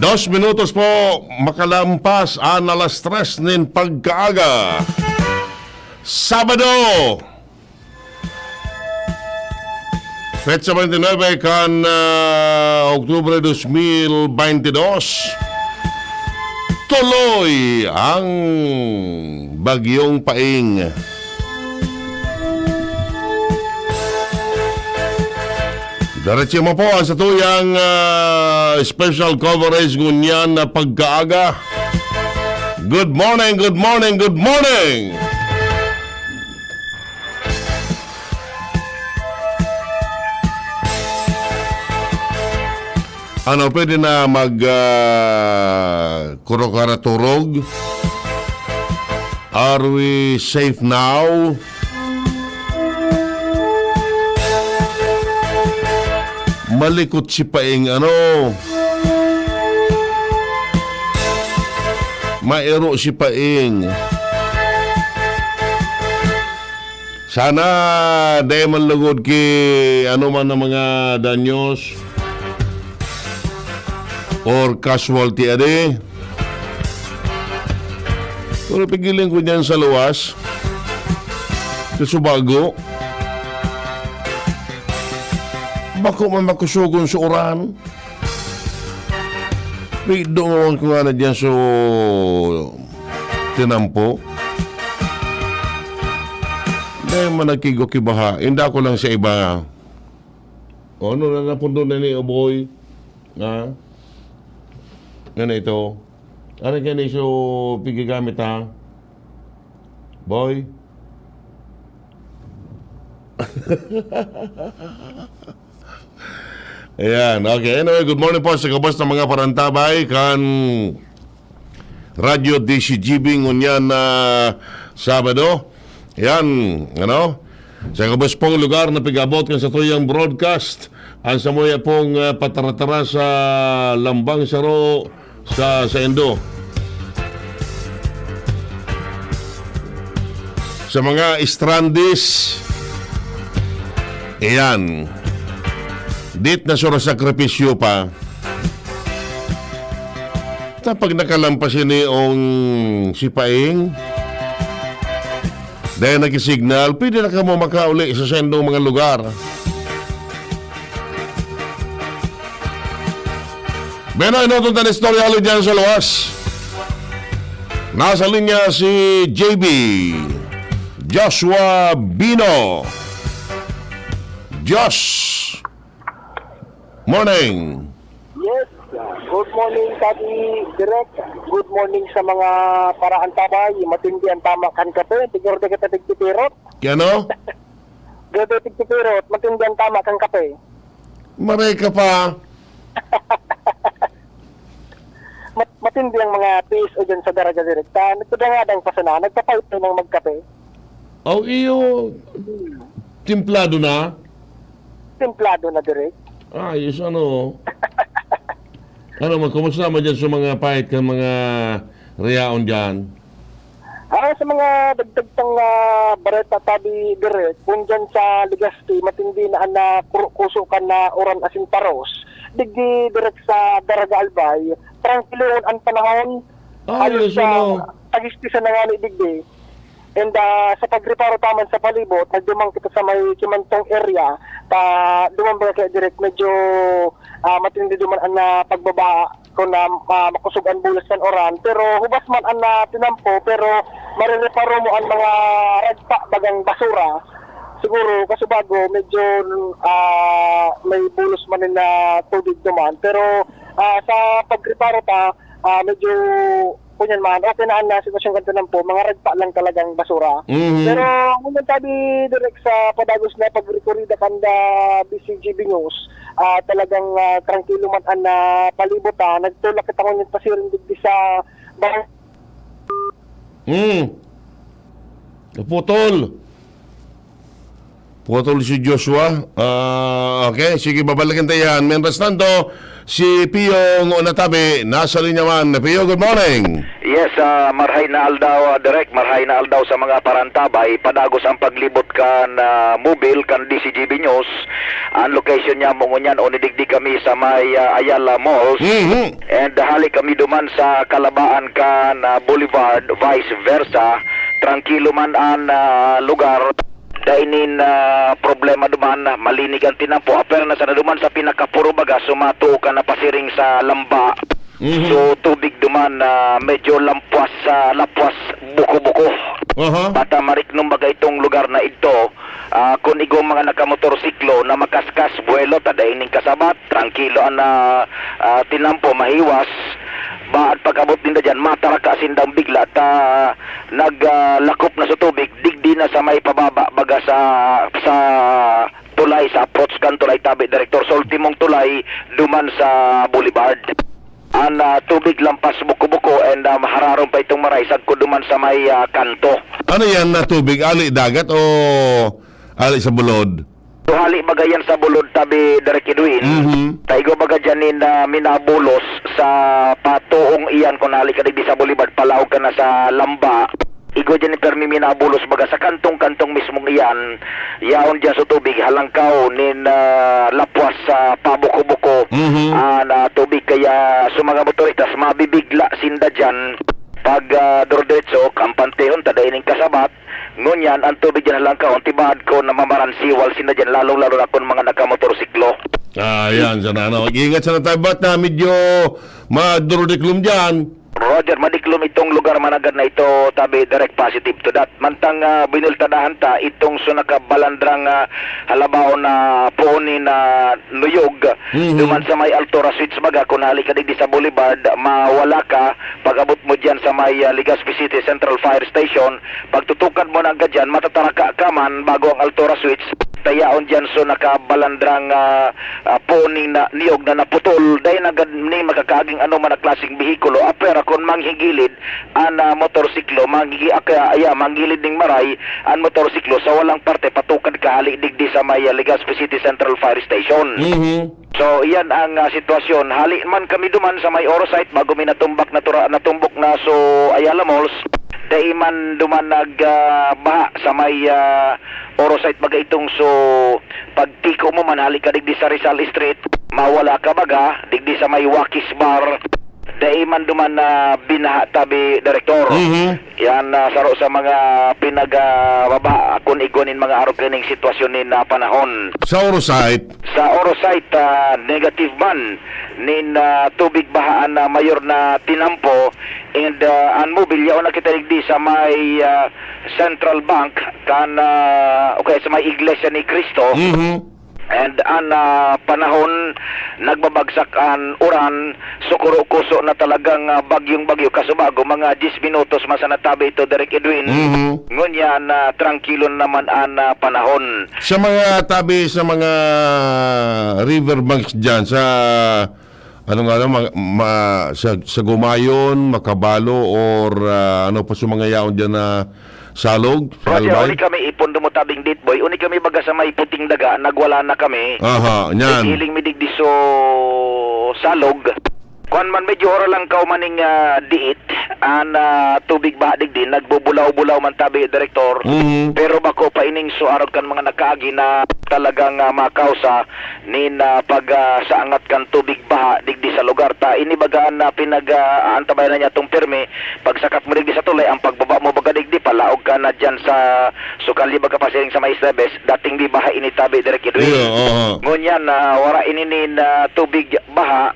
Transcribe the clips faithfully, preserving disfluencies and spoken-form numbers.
Dos minutos po makalampas an alas tres nin pagkaaga. Sabado, petsa twenty-nine kan, ah, Oktubre dos mil bente dos. Tuloy ang Bagyong Paeng. Diretso mo po ang satuyang, ah, special coverage ngunyan na pagkaaga. Good morning, good morning, good morning! Ano, pwede na mag, ah, kurukara turog? Are we safe now? Malikot si Paeng, ano? Maero si Paeng. Sana dai man lugod ki ano man ang mga danyos or casualty adi. Pero pigilan ko diyan sa luwas. Sa Subago. Bako man makusugon sa uran. Pigdungawan ko nga na diyan sa tinampo. Dahil man nagkigo-kibaha, inda ko lang sa iba. O, ano na napundo na ni Oboy? Ha? Ano ito? Ano kaya ni so pigagamit, ha? Boy? Ayan, okay. Anyway, good morning po sa gabos na mga parantabay kan Radyo D C G B ngunyan na Sabado. Ayan, ano? Sa gabos pong lugar na pig-abot kan satuyang broadcast, ang samuya pong, ah, pataratara sa lambang saro sa, sa Indo. Sa mga strandees, ayan. Dit na sura sakripisyo pa. Ta pag nakalampas ini ong si Paeng, dahil nakisignal, pwede na kamo makauli sa sendong mga lugar. Bueno, inutong tan istorya hali dyan sa luwas. Nasa linya si J B, Joshua Bino. Josh, morning. Yes. Good morning, Kadi Direk. Good morning sa mga paraantabay. Matindi ang tama kan kape. Tigor di kita tigpipirot. Kaya ano? Gabi tigpipirot. Matindi ang tama kan kape. Maray ka pa. Mat-, matindi ang mga P S O dyan sa Daraga Direkta. Nagpadangadang pa sana. Nagpapaito ng magkape. Aw, iyo. Timplado na? Timplado na, Direk. Ayos, ano? Ano, magkumusta man dyan sa mga pait kan mga reyaon dyan? Ah, sa mga dagdag pang, ah, bareta, Tabi, Direk, kung dyan sa Legazpi, matindi na an, ah, kuro-, kuso kan na uran asin paros. Digdi, Direk, sa Daraga Albay, trangkilohon an panahon. Ah, Halos yes, sa ano? Tagistisan na nga ni digdi. And, ah, sa pagreparo taman sa palibot, nagduman kita sa may Kimantong area, ta, duman baga kaya, Direk, medyo, ah, matindi duman an, ah, pagbaba kun, ah, ah, makosog an bulos kan uran. Pero hubas man an, ah, tinampo, pero marereparo mo an mga ragpa, bagang basura. Siguro, kasubago, medyo, ah, may bulos man na tubig duman. Pero, ah, sa pagreparo ta, ah, medyo, kunyan man, okay na an, ah, sitwasyon kan tinampo, mga ragpa lang talagang basura. Mhm. Pero, ngunyan tabi, Direk, sa padagos na pagrekorida kan, ah, B C G B News, ah, talagang, ah, trangkilo man an, ah, palibot, ah. Nagtulak kita ngunyan pasiring digdi sa barang- Hmm. Putol. Putol si Joshua. Ah, okay, sige, babalikan tayo yan. Mientras tanto, si Pio ng Unatabi, nasa linya man. Pio, good morning. Yes, ah, marhay na aldaw, ah, Direk, marhay na aldaw sa mga parantabay. Padagos ang paglibot kan, ah, mobil kan D C G B News. Ang location niya mo ngunyan, o nidigdi kami sa may, ah, Ayala Malls. Mhm. And hali kami duman sa kalabaan kan, ah, Boulevard, vice versa. Trangkilo man ang, ah, lugar. Dai nin, ah, problema duman, malinig ang tinampo. Apwera na sana duman sa pinakapuro baga, sumato ka na pasiring sa lamba. Mhm. So, tubig duman, ah, medyo lampas, ah, lapwas, buko-buko. Aha. Bata mariknong baga itong lugar na idto. Ah, kun igong mga nakamotorsiklo na makaskas, buwelo, ta dai ning kasabat, trangkilo an, ah, ah, tinampo, mahiwas. Baad pag-abot ninda diyan, mataraka sindang bigla, ta nag, ah, lakop na sa tubig, digdi na sa may pababa, baga sa, sa tulay, sa approach kan tulay tabi, Direktor, sa ultimong tulay, duman sa Boulevard. An, ah, tubig lampas buko-buko and, ah, mahararom pa itong maray, sagkod duman sa may, ah, kanto. Ano yan na tubig? Ali dagat o ali sa bulod? So, hali baga yan sa bulod tabi, Direk Edwin. Mhm. Ta igwa baga dyan nin, ah, minabulos sa patuong iyan, kung hali ka digdi sa Boulevard, palaog ka na sa Lamba. Igwa dyan ni permi minabulos baga sa kantong-kantong mismong iyan. Yaon dyan sa tubig, halangkaw nin, ah, lapwas sa pabuko-buko, Mhm. ah, na tubig. Kaya sa mga motoristas, mabibigla sinda dyan. Pag, ah, durudiretso, kampantehon, ta dai ning kasabat. Ngunyan, ang tubig dyan halangkaw, tibaad ko na mamaransiwal sinda dyan, lalong-lalo na kung mga nakamotorsiklo. Ah, yan, sana, ano. Mag-ingat sana tayo, bat na medyo madurudiklom dyan. Roger, madiklom itong lugar managad na ito, tabi, direct positive to that. Mantang, ah, biniltadahan ta, itong so nakabalandrang, ah, halabaon na puon ni na nuyog, Mhm. duman sa may Altura Switch baga, kung hali ka digdi sa Boulevard, mawala ka, pag-abot mo dyan sa may, ah, Legazpi City Central Fire Station, pagtutukan mo na agad dyan, matataraka ka man bago ang Altura Switch, tayaon dyan so nakabalandrang, ah, ah, puon ni na, niyog na naputol, dai na gad ni makakaaging ano man na klaseng behikulo, apwera kun manghigilid an, ah, motorsiklo, manghigi-, aka-, aya, manghilid ning maray an motorsiklo sa walang parte patukad ka hali digdi sa may, ah, Legazpi City Central Fire Station. Mhm. So, iyan ang, ah, sitwasyon. Hali man kami duman sa may Oro site bago mi natumbak na tura-, natumbok na so Ayala Malls. Dai man duman nag, ah, baha sa may, ah, Oro site baga itong so pagtiko mo man hali ka digdi sa Rizal Street, mawala ka baga digdi sa may Wakis Bar. Dai man duman na binaha tabi, Direktor. Mhm. Yan, ah, saro sa mga pinagababa kun igwa nin mga arog kaning sitwasyon nin, ah, panahon. Sa Oro site? Sa Oro site, ah, negative man nin, ah, tubig baha an, ah, mayor na tinampo, and, ah, an mobilya o nakita digdi sa may, ah, Central Bank kan, ah, o kaya sa may Iglesia ni Cristo. Mhm. And an, ah, panahon, nagbabagsak an uran, sukuro-kuso na talagang, ah, bagyong-bagyo. Kasubago, mga diyes minutos man sana tabi ito, Direk Edwin. Mhm. Ngunyan, ah, trangkilo naman an, ah, panahon. Sa mga tabi, sa mga river banks dyan, sa, ano nga lang, ma-, ma-, sa, sa Gumayon, Makabalo, or, ah, ano pa sa mga yaon dyan na salog, Roger, Albay? Uni kami, ipondo mo tabing date, boy. Uni kami baga sa may puting daga, nagwala na kami. Aha, nyan. Hiling mi digdi so salog. Kuan man, medyo ora lang kaw maning, ah, diit. An, ah, tubig baha digdi, nagbubulaw-bulaw man tabi, Direktor. Mhm. Pero bako pa ining so arog kan mga nakaagi na talagang, ah, makausa nin, ah, pag, ah, sa angat kan tubig baha digdi sa lugar ta. Ini baga na pinag, ah, aantabayan na niya tong pirmi. Pagsakat mo digdi sa tulay, ang pagbaba mo baga digdi, palaog ka na dyan sa sukalye baga pasiring sa may Esteves, dating di baha ini tabi, Direk Edwin. Iyo, oho. Ngunyan, ah, wara ini nin, ah, tubig baha.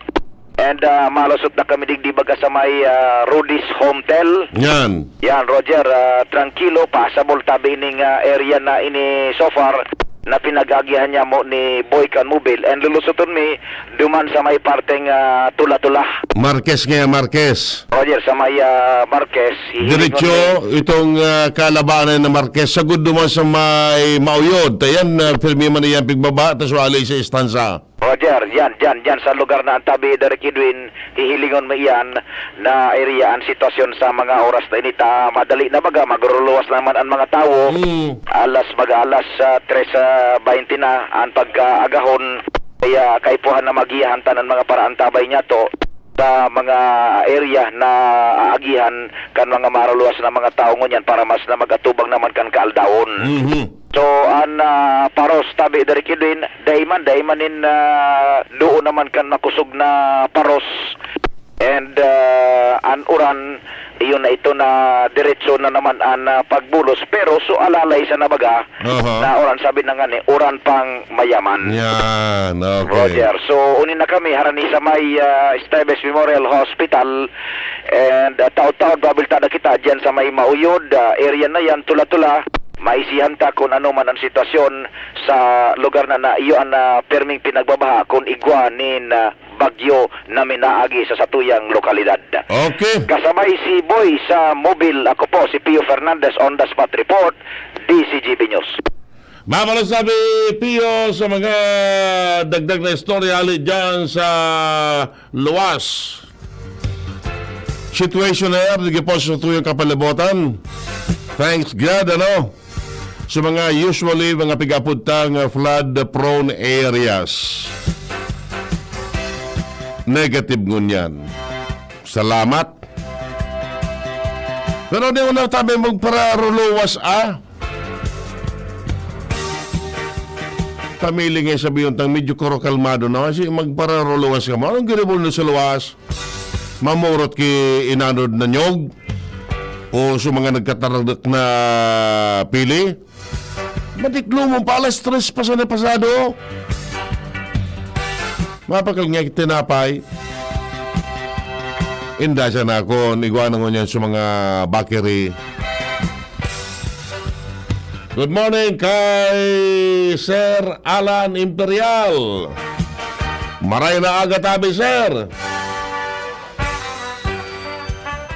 And, ah, malusot na kami digdi baga sa may, ah, Rudy's Hotel. Yan. Yan, Roger, ah, trangkilo, passable tabi ining, ah, area na ini so far na pinag-agihan niya mo ni Boy Can Mobil. And lulusoton mi duman sa may parteng, ah, Tula-Tula. Marquez nga, Marquez. Roger, sa may, ah, Marquez. Hihiling Diretso, ko ni itong, ah, kalabanan na Marquez, sagud duman sa may Mauyod. Ayan, ah, pirmi man iyan pigbaba, tas wali sa istansa. Roger, yan, yan, yan sa lugar na ang tabi, Direk Edwin, hihilingon mo iyan na area ang sitwasyon sa mga oras na inita. Madali na baga, magruluwas naman ang mga tawo. Hmm. Alas baga, alas, ah, tres, ah, baynte na ang pagkaagahon. Kaya kaipuhan na magiyahan ta ng mga paraantabay niya to. sa mga area na aagihan kan mga maruluwas na mga tawo ngunyan para mas na mag-atubang naman kan kaaldawon. Mhm. So, an, ah, paros tabi diri ki Edwin, dai man, dai man nin, ah, duo naman kan makusog na paros. And, ah, an uran, iyon na ito na diretso na naman an, ah, pagbulos. Pero so alalay sa nabaga, Aha. na uran, sabi na nga ni, uran pang mayaman. Yan, okay. Roger. So, uni na kami, harani sa may, ah, Esteves Memorial Hospital. And, ah, taod-taod, babilta na kita dyan sa may Mauyod, ah, area na yan, tula-tula. Maisihan ta kung ano man ang sitwasyon sa lugar na, na iyo ang, ah, perming pinagbabaha kung igwa nin, ah, bagyo na minaagi sa satuyang lokalidad. Okay. Kasabay si Boy sa Mobile, ako po si Pio Fernandez on the spot report, D C G B News. Mabalos sabi, Pio, sa mga dagdag na istorya hali dyan sa luwas. Situation na yan, di po sa tuyong kapalibutan. Thanks God, ano? Sa mga usually, mga pigapunta nga flood-prone areas. Negative ngunyan. Salamat. Pero di mo na tabi magpararuluwas, ah. Pamili nga sabi yung tang medyo kuro kalmado na kasi magpararuluwas ka mo. Anong ginibol na sa luwas? Mamurot ki inanod na nyog? O sa mga nagkataradak na pili? Madiklo mo pa, alas tres pa sana pasado. Mapakal nga tinapay. Inda siya na akon, igwa na ngunyan sa mga bakery. Good morning kay Sir Alan Imperial. Maray na aga tabi, sir.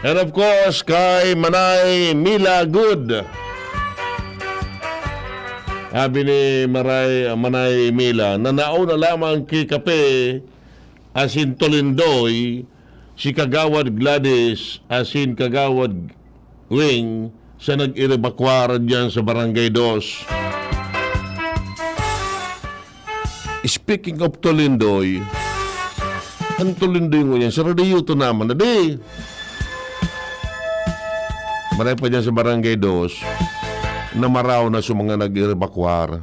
And of course, kay Manay Mila Good. Sabi ni Maray, Manay Mila, "Nanao na lamang ki kape asin tulindoy si Kagawad Gladys asin Kagawad Wing sa nag-irebakwar diyan sa Barangay Dos." Speaking of tulindoy, ang tulindoy ngunyan, sa radyo to naman na di. Maray pa dyan sa Barangay Dos, na maraw na sa mga nag-evacuar.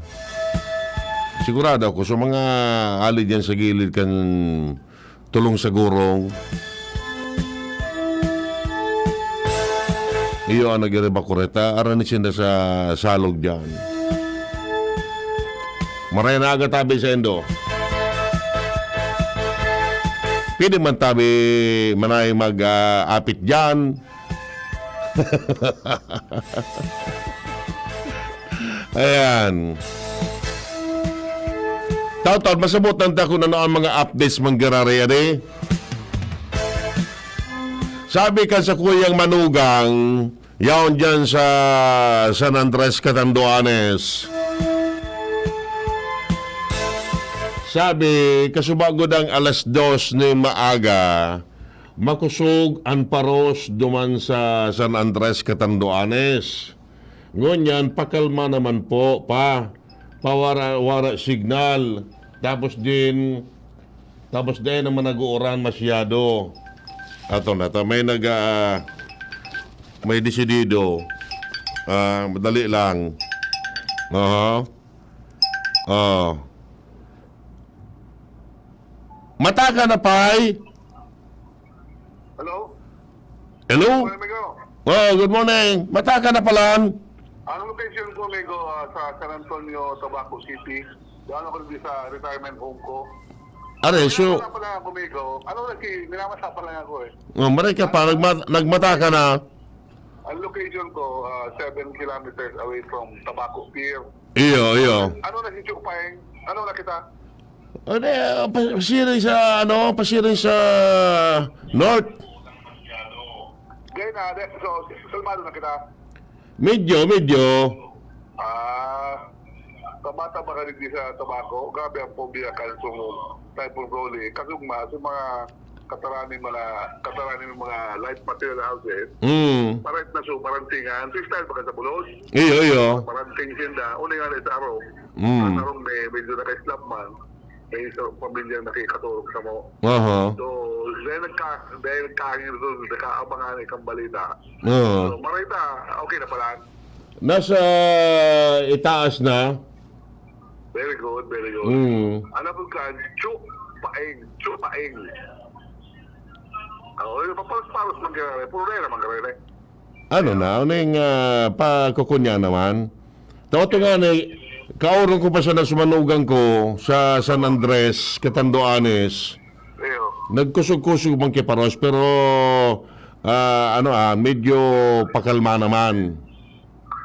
Sigurado ako, sa mga ali dyan sa gilid kan Tulong sa Gurong. Iyo ang nag-evacuar ta. Aran ni sinda sa salog dyan. Maray na aga tabi sa indo. Pwede man tabi, manay mag, ah, apit dyan. Ayan. Taon-taon, masabotan ta kung ano ang mga updates manggararay, ade. Sabi kan sakuyang manugang, yaon dyan sa San Andres, Catanduanes. Sabi, kasubago dang alas dos nin maaga, makusog an paros duman sa San Andres, Catanduanes. Ngunyan, pakalma naman po pa. Pawara-wara signal. Tapos din, tapos dai naman nag-uuran masyado. Ato na, ta may nag, ah, may desidido. Ah, madali lang. Aha. Ah. Mata ka na, Pay? Hello? Hello? Morning, amigo. Oh, good morning. Mata ka na pala. Ang location ko, amigo, ah, sa San Antonio, Tabaco City. Diyan ako dito sa retirement home ko. Are, so Minamasa pa lang ako, amigo. Ano na si, minamasa pa lang ako eh. Oh, maray ka pa, nagma-, nagmata ka na. Ang location ko, ah, seven kilometers away from Tabaco Pier. Iyo, iyo. Ano na si Chupay? Ano na kita? Ano, eh, pa-, pasiring sa, ano, pasiring sa North. Gaya na, de-, so, kalmado na kita. Medyo, medyo. Ah, sa bata ba ka digdi sa Tabaco? Grabe ang phobia kan sa Typhoon Rolly. Kasugma, sa mga katarani mga, katarani mga light material houses, Mm. parait na so, parantingan. Sa style ba ka sa Bulod? Iyo, iyo. Paranting sinda. Uli nga na sa Arong. Mm. Ang Arong may, medyo naka-slab man. may sa pamilyang nakikaturog sa mo. Aha. So, dahil nagka, dahil nagkahangin doon, nakaabangan ikang balita. Oo. So, marita, okay na pala. Nasa itaas na. Very good, very good. Mm. Ano po ka? Chu Paeng. Chu Paeng. Oo, yung paparos-paros man kaya, puro na naman kaya. Ano na? Ano yung ah, pakukunya naman? Tao to nga ni, kaurong ko pa siya na sumanugan ko sa San Andres, Catanduanes. Iyo. Nagkusog-kusog man kiparos, pero ah, ano ah, medyo pakalma naman.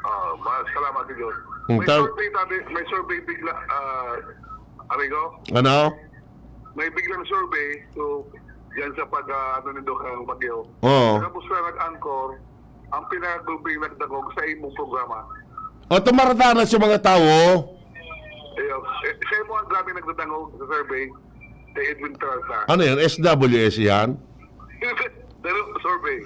Ah, ma- salamat sa Diyos. Hmm, May ta- survey, sabi, may survey bigla, ah, amigo? Ano? May biglang survey, so, yan sa pag, ah, ano nindo kang bagyo. Oo. Tapos na nag-anchor, ang pinakagulping nagdagog sa imong programa. O tumarata na sa mga tao. Ayun. Eh, sa imo ang grabe nagdadangog sa survey, kay Edwin Peralta. Ano yan? S W S yan? Pero survey.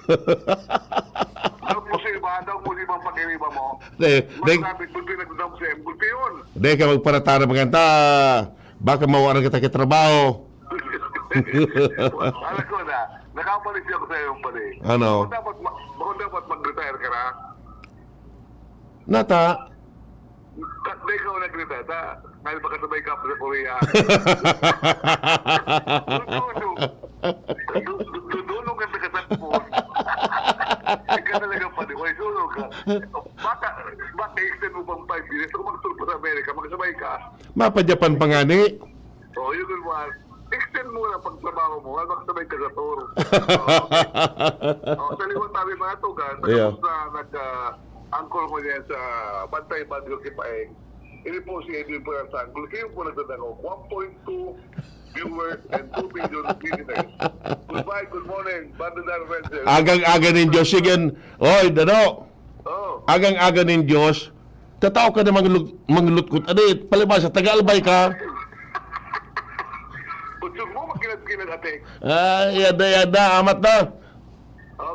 Daw mo sa iba, daw mo sa ibang pag-iriba mo. Di, di, Mas grabe, gulpi nagdadangog sa imo, gulpi yun. di ka magparatara maganta. Baka mawaran kita katrabaho. Alam ko na, nakabalik siya ako sa iyong balik. Ano? Baka dapat, ma- baka dapat mag-retire ka na. Nata, Ka- Di ka nag-retire, ta? Dahil baka sabay ka sa Korea. Dudulong. Dudulong ang taga-Sanpon. Ikaw talaga pa, di ba? Sulong ka. Baka, baka extend mo pang five years. Kung mag-tour pa sa Amerika, magsabay ka. mapa-Japan pa nga ni. Oo, yun, yun, Juan. Extend mo lang pagtrabaho mo, wala makasabay ka sa tour. Oo, sa liwat tabi mga tugan, Yeah. Tapos na nag-anchor mo niya sa Bantay Bagyo Kipaeng. Ini po si Edwin Peralta. Gulkiyo po nagdadangog. one point two viewers and two million visitors. Goodbye, good morning, Bandit Dan Renzel. Agang-aga nin Diyos. Sige. Oy, Dano. Oh, Agang-aga nin Diyos. Tatao ka na manglut- manglutkot. Adi, palibasa, taga-Albay ka. Kutsog mo, magkinag-kinag ate. Ah, yada, yada. Amat na.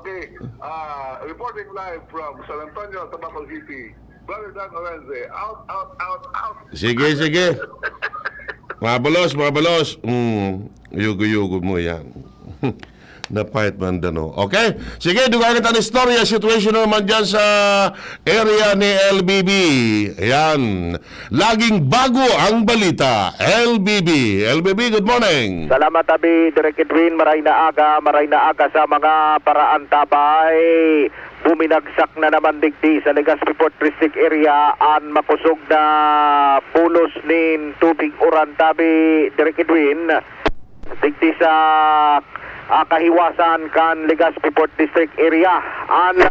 Okay. Uh, reporting live from San Antonio, Tabaco City. Brother Dan Orense, out, out, out, out. Sige, sige. Mabalos, mabalos. Mm, yugo-yugo mo yan. Napahit man Dano. Okay? Sige, dugangan tayo ng istorya. Situation naman dyan sa area ni L B B. Ayan. Laging bago ang balita. L B B. L B B, good morning. Salamat, Abi Direk Edwin. Maray na aga, maray na aga sa mga paraantabay. Buminagsak na naman digdi sa Legazpi Port District area an makosog na pulos nin tubig uran, tabi, Direk Edwin. Digdi sa ah, kahiwasan kan Legazpi Port District area. An